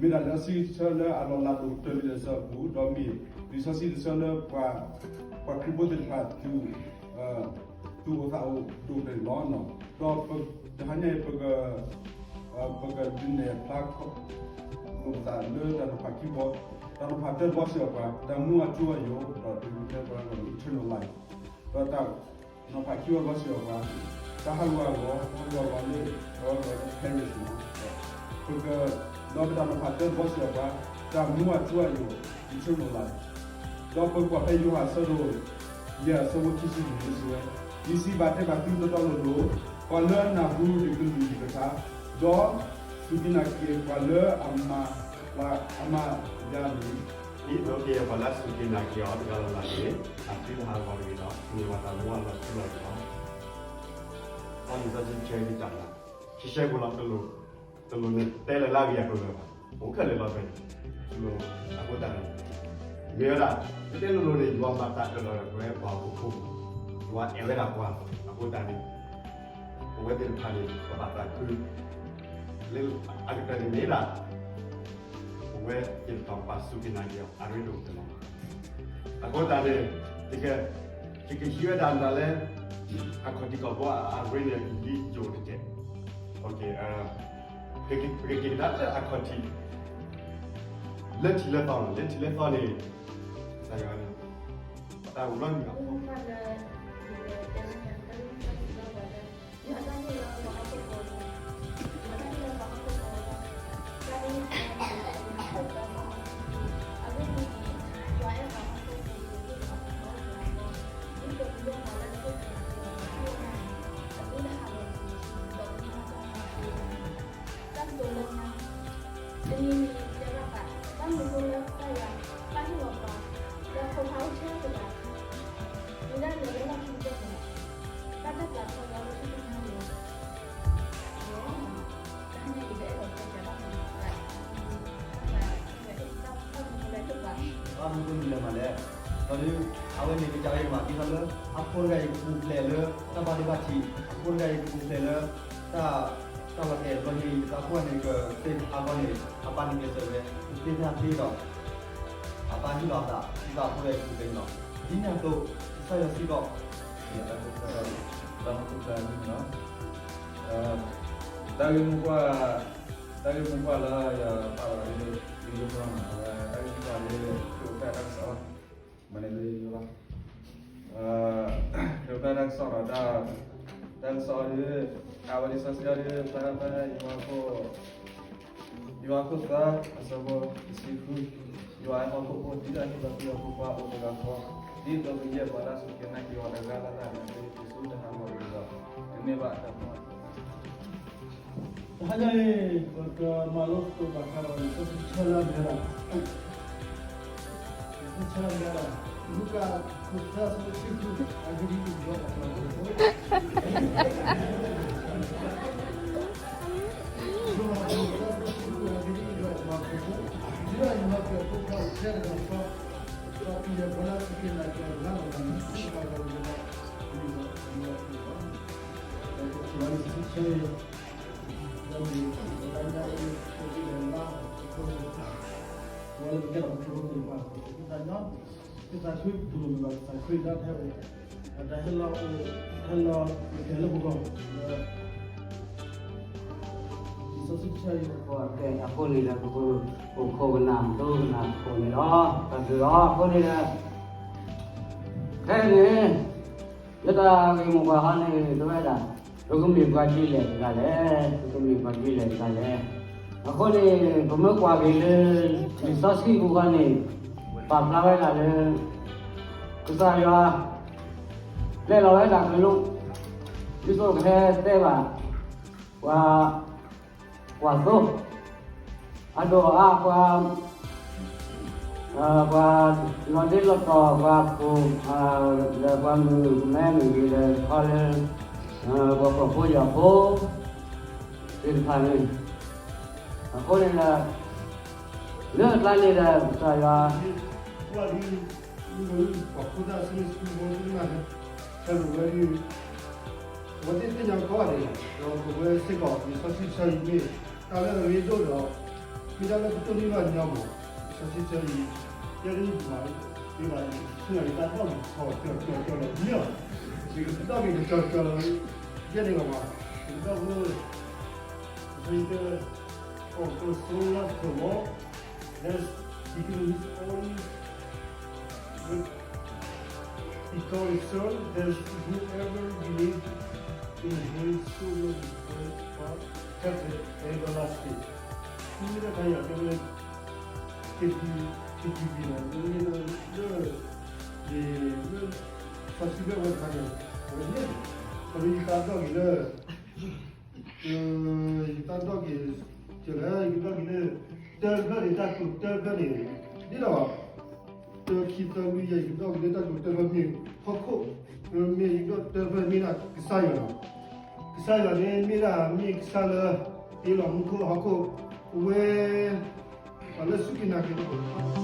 မ့ၢ်ဒၣ်လံာ်စီဆှံတဆၢလၢအလီၤလးဒိၣ်ကတၢၢ်လံတဆၢအပူၤ, ဒီးမ့ၢ်လံာ်စီဆှံတဆၢလၢပှၤ, ပှၤခရံာ်ဖိသ့ၣ်တဖၣ် သူၣ်အိၣ်သးအိၣ်ဒိၣ်ကတၢၢ်န့ၣ်လီၤ. ဒီးတဟါညါအံၤ ပက, ပကဒုးနဲၣ်ဖျါလိာ်ပသးလၢတၢ်နီၤဖးခံဘီ, တၢ်နီၤဖးတၢတဘီစ့ၢ်ကီးပှၤ, တၢ်မူအထူအယိာ်, ဒီးတၢ်မူအထူအယိာ် eternal life, ဒီးတၢ်နီၤဖးခံဘီတဘီစ့ၢ်ကီးပှၤ, တၢ်ဟးဂူာ်ဟးဂီၤ, ဟးဂူာ်ဟးဂီၤလၢ, ဒီးလၢ perish န့ၣ်လီၤ. ပက, ဒီးပတၢ်နီၤဖးတၢတဘီစ့ၢ်ကီးပှၤ, တၢ်မူအထူအယိာ် eternal life, ဒီးပကွၢ်ဖဲယိၤဟၣ်အဆၢဒိၣ်ယဲၢ်အဆၢဖိခံဆံန့ၣ်စံးဝဲ, ယစံးဘၣ်တဲဘၣ်သုတီတီလိၤလိၤ, ပှၤလၢအနၢ်ဟူယကလုၢ်ယကထါ, ဒီးစူၢ်က့ၤနာ်က့ၤပှၤလၢအမၤ, အမၤယၤန့ၣ်, ဒ်သိးက့ၤပှၤလၢအစူၢ်က့ၤနာ်က့ၤအီၤ တဂၤလၢ်လၢ်န့ၣ်, အသုတဟးဂီၤတဂ့ၤဒီး မ့ၢ်ပှၤတၢ်မူအလီၢ်ထူလီၤယိာ်လီၤ. အီၤလံာ်စီဆှံတဆၢအံၤ ကစၢ်လၢ်, ဆှဲဆှဲဖိလီၤ, တလိၣ်, တလိၣ်န့ၣ်တဲလၢ်လၢ်ဂ့ၤအကလၢၤဘၣ်, အိၣ်ခဲလၢာ်လီၤဖဲ, တလိၣ်, အဃိသတးန့ၣ်, မ့ၢ်ဝဲဒၣ်, တတဲလိၤလိၤန့ၣ် ယွၤမၤတၢ်အၢၣ်လီၤဒီးပဝဲပှၤဟီၣ်ခိၣ်ဖိ, ယွၤအဲၣ်ဝဲဒၣ်ပှၤ, အဃိသတးန့ၣ်, ပဝဲသ့ၣ်တဖၣ်န့ၣ် ပဘၣ်သးခု, လၢအကတၢၢ်န့ၣ်မ့ၢ်ဒၣ် ပဝဲသ့ၣ်တဖၣ်ပဘၣ်စူၢ်က့ၤနာ်က့ၤအီၤ အရ့ဒိၣ်ကတၢၢ်လီၤ. အဃိသတးန့ၣ်, ယက, ယကဟံးဝဲဒၣ်တၢ်လၢ အခီၣ်ထံးခီၣ်ဘိအရ့န့ၣ် ယဟံးယိာ်တက့ၢ်. ပကက့ၤကဒါလၢအခီၣ်ထံး, လၢထံးလၢသီန့ၣ်, လၢထံးလၢသီန့ၣ်, ကစၢ်ယွၤန့ၣ်, တၢ်အိၣ်လီၤန့ၣ်လီၤ. တၢ်ကတိၤလၢညါ, တနံၤအံၤ တဲဘၣ်ဃး ဘၣ်မနုၤအဃိလၢကစၢ်ယွၤ ပာ်ဟ့ၣ်လီၤပှၤ လၢအဖိခွါအိၣ်ထဲတဂၤ, မ့ၢ်ဒၣ်လဲၤလၢလီၢ်ခံကတၢၢ်န့ၣ်, ဘၣ်တၢ်ပျၢ်ထီၣ်ဝဲလၢထူၣ်စုညါန့ၣ်, ဒီး တဟါညါအံၤ ပအဲၣ်ဒိးတဲပၣ်ဃး ဘၣ်မနုၤအဃိလဲၣ်, ဘၣ်မနုၤအဃိလဲၣ်မးလဲၣ်, ဒီးဒ် အဝဲန့ၣ် ကစၢ်ယွၤမၤသံလီၤလၢ အဖိတဂၤအံၤကပူၤဖျဲးလၢ တၢ်ဘၣ်ဒိဘၣ်ထံး, အဖိတဂၤအံၤကပူၤဖျဲးလၢ တၢ် တၢ်လီၤတဲာ်ဘျီန့ၣ် တၢ်ဖိန့ၣ်ကသ့အါဘျီန့ၣ် အပၢ်န့ၣ်ကစၢ်ဝဲ ကသ့တၢ်သ့ဒီး အပၢ်ဟ့ၣ်လီၤအသး ဒ်သိးအဖိတဂၤအံၤကပူၤဖျဲးန့ၣ်လီၤ. ဒ်န့ၣ်အသိး ကစၢ်ယွၤစ့ၢ်ကီး တၢ်မၤပူၤဖျဲးန့ၣ်လီၤ. တၢ်ဂ့ၢ်မိၢ်ပှၢ်, တၢ်ဂ့ၢ်မိၢ်ပှၢ်လၢယပာ်လီၤလၢ လၢယိၤပူၤန့ၣ် အဝဲတၢ်ဂ့ၢ်မိၢ်ပှၢ်လၢ ခရံာ်အိၣ်ဖျဲၣ်တၢ်ကစီၣ် မၤန့ၢ်လၢယိၤလီၤ. ခရံာ်အိၣ်ဖျဲၣ်တၢ်ကစီၣ်ဒီး တၢ်ကစီၣ်အီၤဒီး အဝဲလံာ်စီဆှံအီၤဒီး ဖျါဖဲယိၤဟၣ်ခိၣ်, ယိၤဟၣ်ခိၣ်သၢ အဆၢဖိတဆံဃု, ယွၤအဲၣ်ဟီၣ်ခိၣ်ဖိ ဒ်သိးဟ့ၣ်လီၤကွံာ်အဖိခွါအိၣ်တဂၤဃီ, ဒ်သိးကယဲၢ်ပှၤလၢအစူၢ်က့ၤနာ်က့ၤအီၤတဂၤလၢ်လၢ်န့ၣ် က့ၤဆူတၢ်ဟးဂီၤတဂ့ၤဒီး ကန့ၢ်ဘၣ်တၢ်မူအထူအယိာ်. တဟါညါအံၤ ပကမၤလိသကိးဘၣ်ဃးဒီးလံာ်စီဆှံတဆၢလၢအမ့ၢ်ဝဲဒၣ် လံာ်စီဆှံတဆၢလၢအမ့ၢ်ဝဲဒၣ် လူၤကၣ်ခိၣ်သၢ အဆၢဖိတဆံဃု, အဂ့ၢ်ဒ်အံၤ ယွၤအဲၣ်ပှၤဟီၣ်ခိၣ်ဖိ လူၤကၣ်ခိၣ်သၢ အဆၢဖိတဆံဃု, အဂ့ၢ်ဒ်အံၤ ယွၤအဲၣ်ပှၤဟီၣ်ခိၣ်ဖိ ဒ်သိးယဟ့ၣ်လီၤကွံာ်အဖိခွါအိၣ်ထဲတဂၤဃီ, ဒီးကယဲၢ်ပှၤလၢအစူၢ်က့ၤနာ်က့ၤအီၤတဂၤလၢ်လၢ်န့ၣ် ကန့ၢ်ဘၣ်တၢ်မူအထူအယိာ်လီၤ. လံာ်စီဆှံတဆၢအံၤ ဒီးမ့ၢ်တဟါညါအံၤ ပကလဲၤလၢ ပဖိသ့ၣ်တဖၣ်, ပှၤလၢပကဲထီၣ်ပဖိသ့ၣ်တဖၣ် ပသးညီ, ပသးဆူပဒိၣ်မုၢ်ဘၣ်ကစၢ်ခရံာ်ဒီး တၢ်ဟဲလီၤအိၣ်, တၢ်ဟဲလီၤအိၣ်ကဲလၢပဂီၢ်, လံာ်စီဆှံတဆၢအံၤ အဃိန့ၣ်ဒီး ပကအိၣ်ခိးကနၣ် ဒိကနၣ်ခိၣ်န့ၣ်လီၤ. တၢ်ဘျုးလီၤ. အဃိန့ၣ်ဒီး ခဲအံၤန့ၣ် လၢတၢ်ဂ့ၢ်မိၢ်ပှၢ်ဟီန့ၣ် တဝဲဒၣ် ပကမ့ၢ်ပှၤဒ်လဲၣ်တဂၤလဲၣ်, ပကမ့ၢ်ပှၤဒ်လဲၣ်တဂၤလဲၣ်. အဃိန့ၣ် ပမ့ၢ်ကွၢ်က့ၤလၢ လံာ်စီဆှံပူၤဃီန့ၣ် ပာ်ဖျါဝဲဒၣ်လၢ ကစၢ်ယွၤ လဲၤလီၤဝဲဒၣ်ကလူး ဒ်သိးကဟဲတဲဘၣ် ပှၤ ကွၢ်သိ အဒိၣ်အါ ပှၤ ပှၤလီၤဒ့လီၤတီၤ ပှၤခိၣ် ဒီးပှၤမုၣ်ကမဲမုၣ်က့ၤဒီးခီလၢ ပှၤဖှီၣ်ဖိယာ်ဖိ သ့ၣ်တဖၣ်န့ၣ်, အဃိန့ၣ်ဒီး လၢအကျါန့ၣ်ဒီး ကစၢ်ယွၤ ပှၤဖိသၣ် Sunday School ဖိသ့ၣ်တဖၣ်န့ၣ် တၢ်ပဝဲဒၣ် အဝဲသ့ၣ်သ့ၣ်ညါကီးဂၤဒဲးလီၤ. ဒီးပဝဲစ့ၢ်ကီး လံာ်စီဆှံတဆၢအံၤမ့ၢ် တၢ်လၢအရ့ဒိၣ်ဒီး မ့ၢ်ဒၣ်လၢပတိၢ်နီၣ်ဘၣ်ညီမး, စီဆှံဆၢအံၤ, ယဲဒၣ်ယမၤ, ယဘၣ်ဆၢယတၢ်ဒိၣ်ကထီၣ်ကၠီၤကၠီၤကၠီၤလီၤလံလီၤ, ယကဒိၣ်က့ၤကထီၣ်ကၠီၤလီၤ, ယဲန့ၣ်လီၤဘၣ်, ယကဒိၣ်က, စီဆှံဆၢ, for God so loved the world, that he gave his only begotten Son, that whoever believes in him should not perish but have everlasting. မ့ၢ်တၢ်ခါယၤတဲဝဲ, က့ၤ, က့ၤက့ၤက့ၤလီၤ, မ့ၢ်လၢ, လၢ, စီဆှံဘၢၣ်ဝဲတခါန့ၣ်, အဝဲန့ၣ်, အဝဲယတၢ်ဒိၣ်က့ၤလၢ ယတၢ်ဒိၣ်က့ၤ, ကလဲၣ်, ယကဒိၣ်က့ၤလၢ, တၢ်တဖျၢၣ်န့ၣ် တၢ်ကျိၤတၢ်တဖျၢၣ်န့ၣ်, ဒ်ဒီး, တၢ်ခံသၢလွံၢ်ယဲၢ် ယကဒိၣ်က့ၤလၢတၢ်ကျိၤတၢ်တဖျၢၣ်မ့ၢ်ဟီၣ်ခိၣ်, မ့ၢ်ယကဒိၣ်တၢ်တဖျၢၣ်မ့ၢ်ဒၣ်ကစၢ်ယွၤလီၤ, ကစၢ်ယွၤန့ၣ်မ့ၢ်ဒၣ်မ့ၢ်ကစၢ်လၢ, တ့လီၤမူခိၣ်ဟီၣ်ခိၣ်, အဝဲ ပှၤလၢစူၢ်က့ၤနာ်က့ၤတအိၣ်